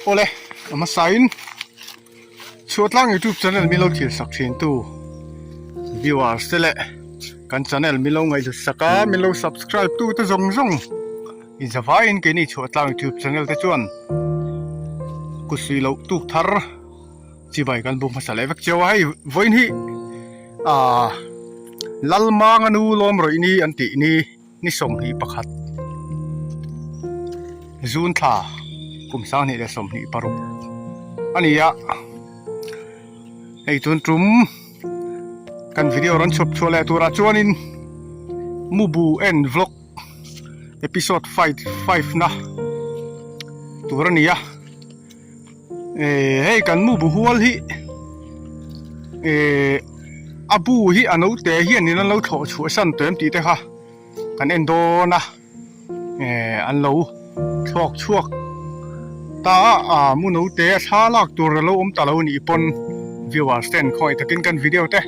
Awle, a hmasain Chhuatlang YouTube channel min lo thil sak thin tu viewers te leh kan channel min lo ngaihhlut sak a, min lo subscribe tu te zawng zawng inzavaiin keini Chhuatlang YouTube channel te chuan kut suih loh tuk thar chibai kan bu hmasa leh vek chiau a, hei vawiin hi aaa Lalmanga nu lawm rawih ni an tih ni. Ni 21 June thla kum 2026 a ni a, hei tun tum kan video rawn chhup chhuah leh turah chuanin Mubu en vlog episode 5 na tur a ni a. Ehh hei kan mu bu hual hi ehh a bu hi a naute hianin an lo thlawh chhuah san tawh em tih te kha kan en dawn a ehh an lo thlawk chhuak ta a ah mu naute a thla lak tur a lo awm ta lo anih pawn viewers ten khawngaih takin kan video te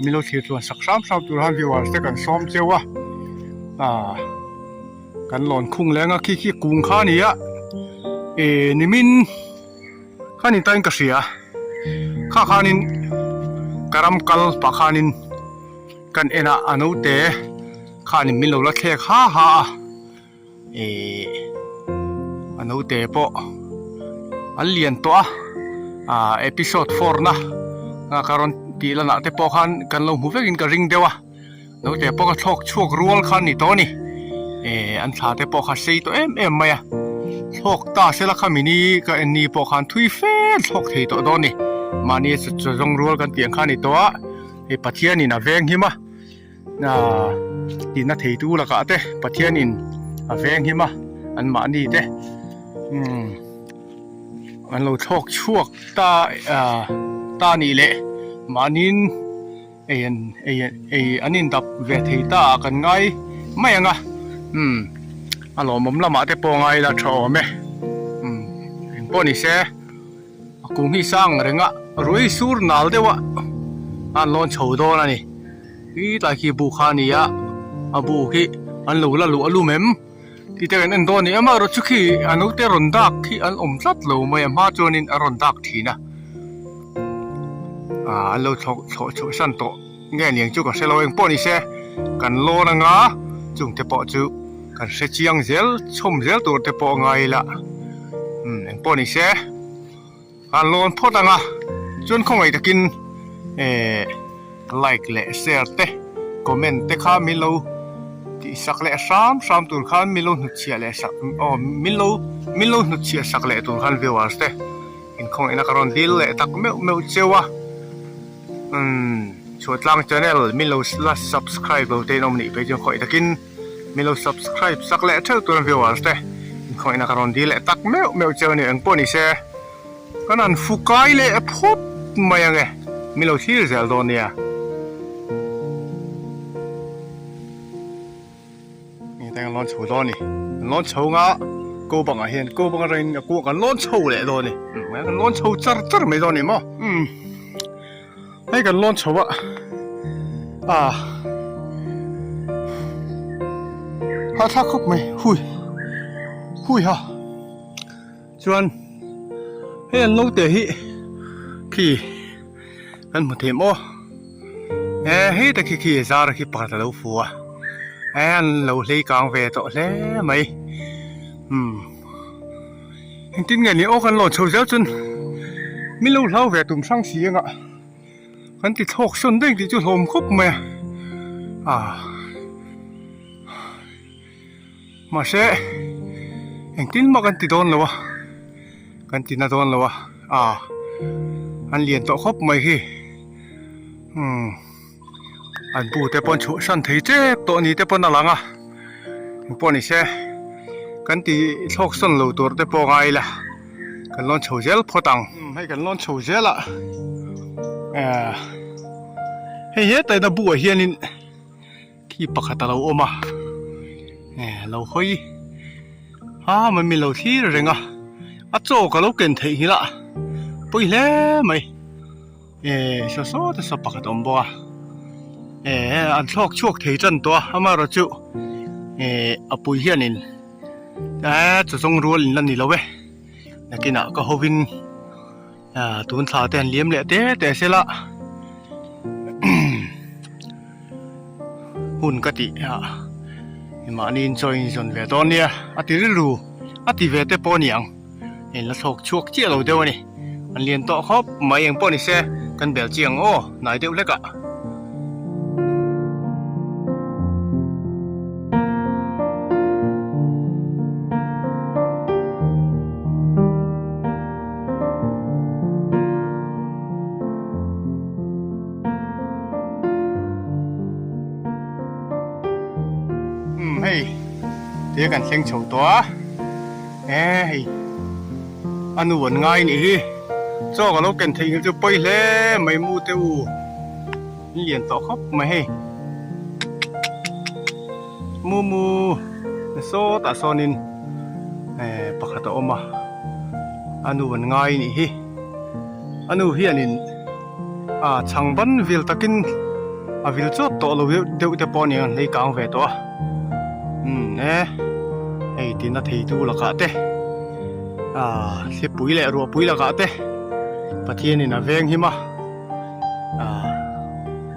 min lo thlir tluan sak hram hram tur han viewers te kan sawm cheu a ah. Kan lawn khung leng a khi khi kung kha a ni a eh nimin kha ni tain ka hria kha khanin ka ram kal pah khanin kan en a a naute khanin min lo la thlek ha ha a eh a naute pawh an lian tawh a ah episode four na ka rawn tih lanah te pawh khan kan lo hmu vekin ka ring deuh a. Naute pawh ka thlawk chhuak rual kha a ni tawh a ni. Eh an thla te pawh kha sei tawh em em mai a. Thlawk ta sela kha mini ka en ni pawh khan thui fe thlawk thei tawh dawn a ni. Mahni a chaw zawng rual kan tih ang kha a ni tawh a. Hei Pathianin a veng him a. Ah tihna theitu lakah te Pathianin a veng him a an mahni te umm an lo thlawk chhuak ta ah ta nih leh mahniin. Ei an ei ei an indap ve thei ta ah kan ngai mai ang a umm a lawmawm lamah te pawh ngai ila tha awm e umm engpawh ni se a kung hi sang reng a ruai sur nal deuh a an lawn chho dawn a ni khi tlai khi bu kha a ni a a bu khi an lo la luh a lum em tih te kan en dawn a ni amaherawh chu khi a naute rawn dak khi an awm tlat lo mai a hma chuanin a rawn dak thin a. Ah an lo thlawh thlawh chhuah san tawh nge niang chu ka hre lo eng pawh ni se kan lawn anga chung te pawh chu kan hre chiang zel chhawm zel tur te pawh a ngai ila umm eng pawh ni se an lawn phawt anga chuan khawngaih takin eh like leh share te comment te kha min lo tih sak leh hram hram tur khan min lo hnutchhiah leh sak aw min lo min lo hnutchhiah sak leh tur khan viewers te. Inkhawngihna ka rawn dil leh tak meuh meuh cheu a, umm Chhuatlang channel min lo la subscribe lo te in awm nih phei chuan khawih takin min lo subscribe sak leh theuh tur viewers te inkhawngihna ka rawn dil leh tak meuh meuh cheu a ni engpawh ni se kan han fukai leh phawt mai ange min lo thlir zel dawn nia. Heng an lawn chho dawn a ni an lawn chho anga ko bangah hian ko bang atangin a kuak an lawn chho leh dawn a ni an lawn chho char char mai dawn a ni maw umm hei kan lawn chho a ah hahthlak khawp mai hui hui ha chuan hei an naute hi khi. Kan hmu thei maw? E hei te khi khi zar khi pakhat a lo fu a e an lo hlei kang ve tawh hle mai umm engtin nge ni aw kan lawn chho zel chuan min lo hlau ve tum hrang si anga kan ti thlawk sawn daih tih chu hlawm khawp mai a ah. Mahse engtin mah kan ti dawn lo a kan ti na dawn lo a ah an lian tawh khawp mai hi umm an bu te pawh an chhuah san thei tep tawh ni te pawn a lang a engpawh ni se kan ti thlawk sawn lo tur te pawh ngai ila kan lawn chho zel phawt ang hei kan lawn chho zel a eh hei hetah hian a buah hianin. Khi pakhat a lo awm a eh lo hawi a mai mi lo thlir reng a a chaw ka lo ken theih nghilh a pawi hle mai eh saw saw te saw pakhat a awm bawk a eh an thlawk chhuak thei tan tawh a amaherawhchu eh a pui hianin eh chaw zawng rual in la ni lo e. Nakinah ka hovin tun thla te an liam leh te te sela hun ka tih ah mahni in chaw in zawn ve dawn nia a ti rilru a ti ve te pawh a ni ang in la thlawk chhuak chiah lo deuh a ni an lian tawh khawp mai eng pawh ni se kan bel chiang aw hnai deuh hlek ah. Umm hei te kan thleng chho tawh a e hei a nu an ngai nih hi chaw ka lo ken theih ngil chu pawi hle mai mu te u an lian tawh khawp mai hei mu mu sawtah sawnin eh pakhat a awm a a nu an ngai nih hi a nu hianin ah chhang ban vil takin a vil chawt tawh lo deuh deuh te pawh a ni ang hlei kang ve tawh a umm e hei tina thei tu lakah te ah thlipui leh ruahpui lakah te Pathianin a veng him a ah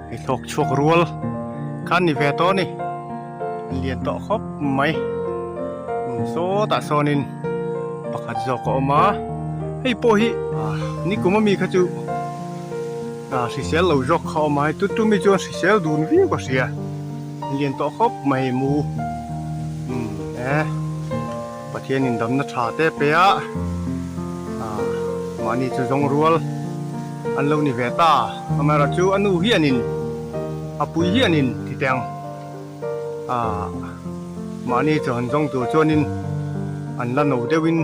hei hlawk chhuak rual khan ni ve tawh a ni an lian tawh khawp mai sawtah sawnin pakhat zawk a awm a hei pawh hi nikum ami kha chu ah hrisel lo zawk kha a awm a hei tu mi chuan hrisel dun viau ka hria an lian tawh khawp mai mu umm e Pathianin damna tha te pe a ah mahni chu zawng rual an lo ni ve ta amaherawhchu a nu hianin a pui hianin ti teh ang. Ah mahni chu han zawng tur chuanin an la no deuhin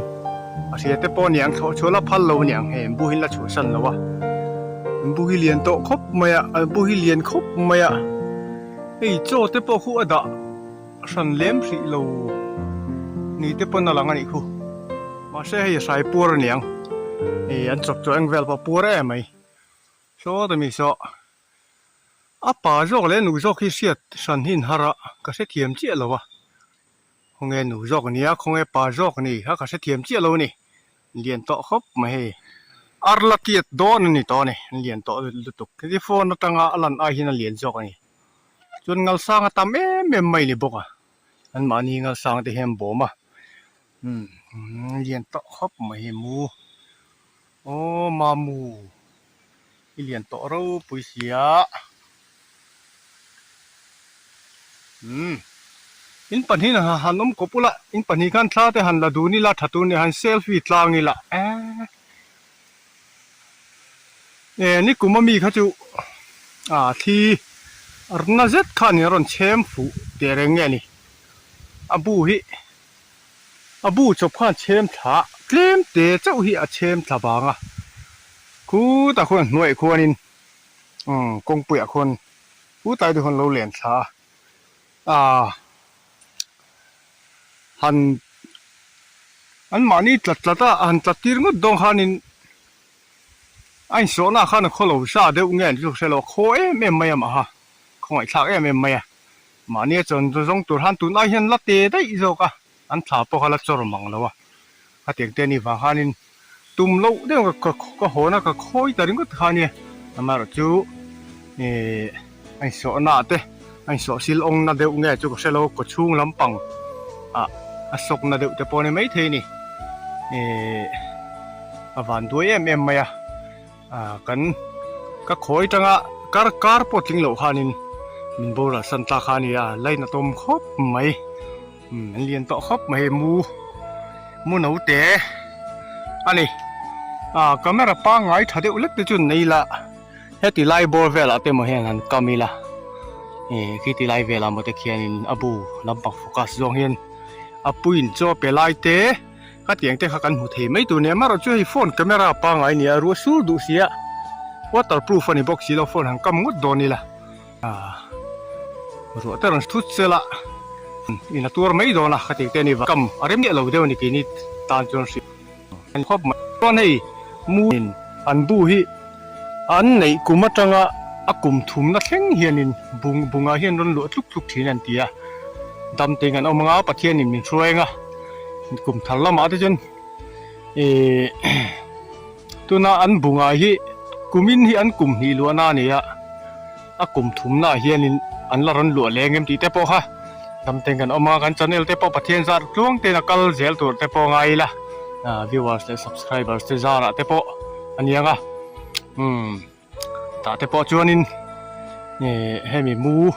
a hria te pawh a ni ang thlawh chhuah la phal lo a ni ang hei an bu hi an la chhuahsan lo a an bu hi lian tawh khawp mai a an bu hi lian khawp mai a hei chaw te pawh khu a dah hran lem hrih lo ni te pawn a lang a nih khu mahse hei a hrai puar a ni ang hei an chawp chu eng vel pawh a puar em mai saw ta mi saw. A pa zawk leh nu zawk hi hriat hran hi inhar a, ka hrethiam chiah lo a. Khawnge nu zawk a nia, khawnge pa zawk a ni kha ka hrethiam chiah lo a ni. Lian tawh khawp mai hei. Ar la tiat dawn a ni tawh a ni, an lian tawh lutuk. Heti phone atanga a lan ai hian a lian zawk a ni. Chuan ngalsang a tam em em mai ni bawk a, anmahni ngalsang te hian bawm a. Umm lian tawh khawp mai hei mu. Aw mamu. I lian tawh ropui sia. Umm. In pahnihin han awm kawp ula, in pahnih khan thla te han la dun ila tha tur nia han selfie tlang ila eh. E nikum ami kha chu ah thli rna zet khan in a rawn chhem fuh teh reng nge ni. A bu hi A bu chawp khan chhem thla tlem te chauh hi a chhem thla vang a, khutah khuan hnuaiah khuanin umm kawngpuiah khuan khutlai te khuan lo len thla a, aaa han an mahni tlat tlat a, han tlat tir ngawt dawn khanin a insawhna khan a khaw lo sa deuh nge an chu hre lo, a khaw em em mai a mah ha, khawngaihthlak em em mai a. Mahnia chuan zawng tur han tun ai hian la te daih zawk a, an thla pawh kha la chawr mang lo a. Khatiang te a nih vang khanin tum loh deuh ka ka hawn a, ka khawi ta ringawt kha ania. Amaherawh chu ih a insawhna te a insawh sil awngna deuh nge chu ka hre lo, kaw chhung lampang ah a sawkna deuh te pawh a ni maithei a ni. Ih a van duai em em mai a. Ah kan ka khawi tanga kar kar pawh tling loh khanin min boral san ta kha a ni a lainat awm khawp mai umm an lian tawh khawp mai mu mu no te a ni ah camera pangngai tha deuh lek te chu nei ila heti lai bawr velah te maw hian han kam ila ih khiti lai velah maw te khianin a bu lampang focus zawng hian a puiin chaw pe lai te. Khatiang te kha kan hmu thei mai tur nia amaherawh chu hei phone camera pangngai nia ruah sur duh sia waterproof a ni bawk si lo phone han kam ngawt dawn ila ah ruah te rawn thut sela in a tuar mai dawn a khatiang te a ni vang kam a rem miah lo deuh a ni keini tan chuan hrilh an khawp mai chuan hei mu in an bu hi an neih kum atanga a kum thumna thleng hianin bung bungah hian rawn luah tluk tluk thin an ti a dam teng an awm anga Pathianin min hruai anga. Kum thar lamah te chuan Ihh tuna an bunga hi kumin hi an kum hnih luahna a ni a, a kum thumna ah hianin an la rawn luah leng em tih te pawh kha damteng kan awm a, kan channel te pawh Pathian zar tluang ten a kal zel tur te pawh ngai ila viewers leh subscribers te zarah te pawh a ni ang a umm. Tah te pawh chuanin ih hemi mu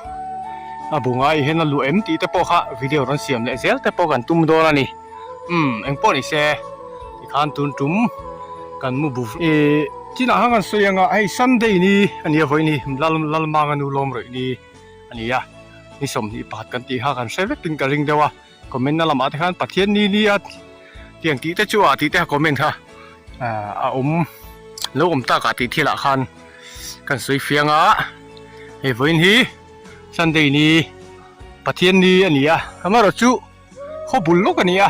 a bu ngai hian a luh em tih te pawh kha video rawn siam leh zel te pawh kan tum dawn a ni. Umm engpawh ni se tikhan tun tum kan mu bu ih chinah khan kan sawi anga hei Sunday ni a nia vawiin hi lal lalmanga nu lawm rawih ni a ni a ni 21 kan tih kha kan hre vekin ka ring deuh a. Comment na lamah te khan Pathian ni ni a tiang tih te chu ah tih te kha comment kha a awm lo awm tak ah tih thil ah khan kan sawi fiang a hei vawiin hi Sunday ni Pathian ni a ni a amaherawh chu khaw bul lawk a ni a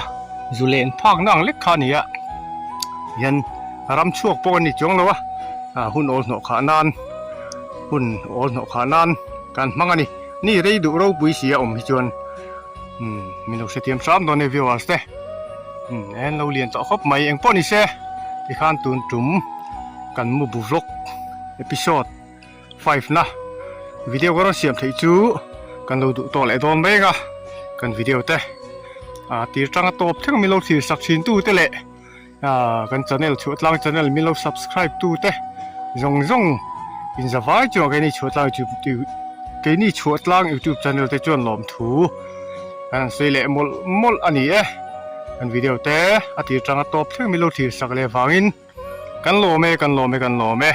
zu len phak na ang lek kha a ni a hian ram chhuak pawh a ni chuang lo a hun awl hnawh khah nan hun awl hnawh khah nan kan hmang a ni ni rei duh ropui si a awm hi chuan. Umm min lo hrethiam hram dawn e viewers te umm en lo lian tawh khawp mai engpawh ni se tikhan tun tum kan mu bu vlog episode 5 na video ka rawn siam theih chu kan lo duh tawh leh dawn mai anga kan video te a tir tanga tawp thleng min lo thlir sak thin tu te leh Aaa kan channel chhuahtlang channel min lo subscribe tu te zawng zawng in za vai chuan keini chhuahtlang youtube keini chhuahtlang youtube channel te chuan lawmthu kan han sawi leh mawlh mawlh a ni e kan video te a tir tanga tawp thleng min lo thlir sak leh vangin kan lawm e kan lawm e kan lawm e.